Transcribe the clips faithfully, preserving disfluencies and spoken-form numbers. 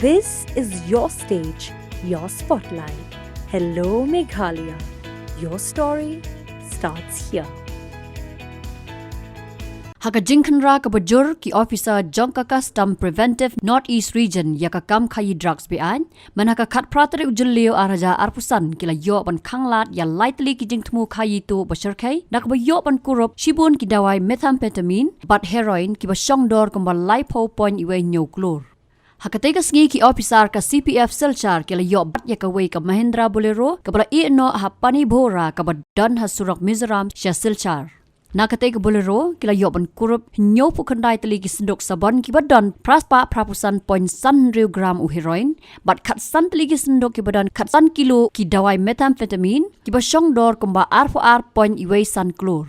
This is your stage, your spotlight. Hello, Meghalaya. Your story starts here. Ha ka jingkhynra kaba jur, ki officer jong ka Custom Preventive North East Region ïa ka kam khaïi drugs beaiñ, mynha ka khatphra tarik u Jylliew arhajar arphew san, ki la ïoh ban khanglad ïa lai tylli ki jingthmu khaïi tuh ba shyrkhei, na kaba ïoh ban kurup shibun ki dawai methamphetamine bad heroin kiba shong dor kumba laiphew point wei hynñiew klur. Ha katei ka sngi, ki officer ka C P F Silchar ki la ïoh bat ïa kawei ka Mahindra Bolero kaba la ïeh noh ha Panibhora kaba don ha surok Mizoram sha Silchar. Na katei ka Bolero ki la ïoh ban kurup hynñiewphew khyndai tylli ki synduk sabon kiba don phra spah phraphew san point san hynriew gram u heroin, bad khatsan tylli ki synduk kiba don khatsan kilo ki dawai methamphetamine kiba shong dor kumba arphew ar point wei san klur.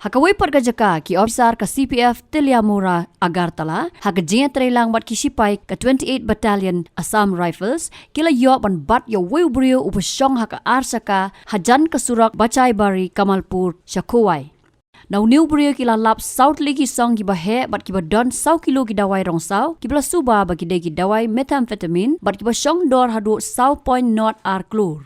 Ha kawei pat ka jaka, ki officer ka C P F Teliamura Agartala, ha ka jingïatreilang bad ki shipai ka twenty-eight Battalion Assam Rifles, ki la ïoh ban bat ïa uwei u briew uba shong ha ka ar shaka hajan ka surok Bachaibari Kamalpur sha Khowai. Na une u briew ki la lap saw tylli ki song kiba heh bad kiba don saw kilo ki dawai rong saw, kiba la suba ba ki dei ki dawai methamphetamine bad kiba shong dor haduh saw point not ar klur.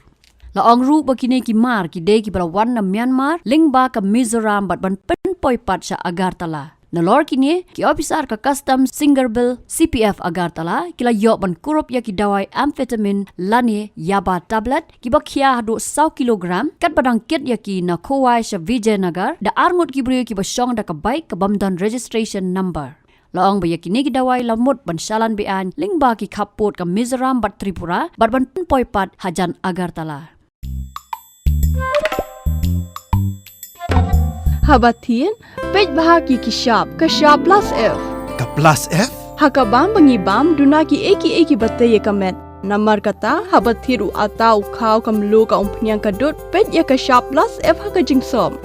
La ong ruh ba kine ki mar ki dei kiba la wan na Myanmar lyngba ka Mizoram bad ban pynpoi pat sha Agartala. Nalor kine, ki officer ka Custom Singerbil C P F Agartala ki la ïoh ban kurup ïa ki dawai amphetamine lane yaba tablet kiba khia haduh saw kilogram, katba dang kit ïa ki na Khowai sha Vijaynagar da arngut ki briew kiba shong da ka bike kaba ym don registration number. La ong ba ïa kine ki dawai la mut ban shalan beaiñ lyngba ki khappud ka Mizoram bad Tripura bad ban pynpoi pat hajan Agartala. Haba thied, peit bha ki ki shap, ka shap plus F. Ka plus F? Ha ka bam ba ngi bam, duna ki ei ki ei kiba tei ïa ka met. Namar kata, haba thied u atta, u khaw, ka mluh, ka umphniang, ka dud, peit ïa ka shap plus F ha ka jingsop.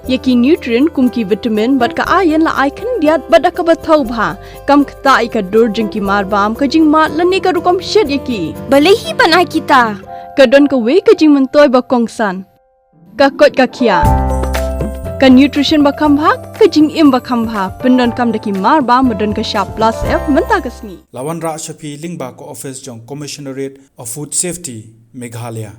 Ïa ki nutrient kum ki vitamin bad ka iron la ai khyndiat bad da kaba thaw bha. Kam ktah ïa ka dur jong ki mar bam, ka jingmad lane ka rukom shet ïa ki. Balei hi ban ai kita? Ka don kawei ka jingmyntoi ba kongsan. Ka koit ka khiah. Ka nutrition ba kham bha, ka jingim ba kham bha. Pyndonkam da ki mar bam ba don ka shap plus F mynta ka sngi. La wanrah sha phi lyngba ka office jong Commissionerate of Food Safety, Meghalaya.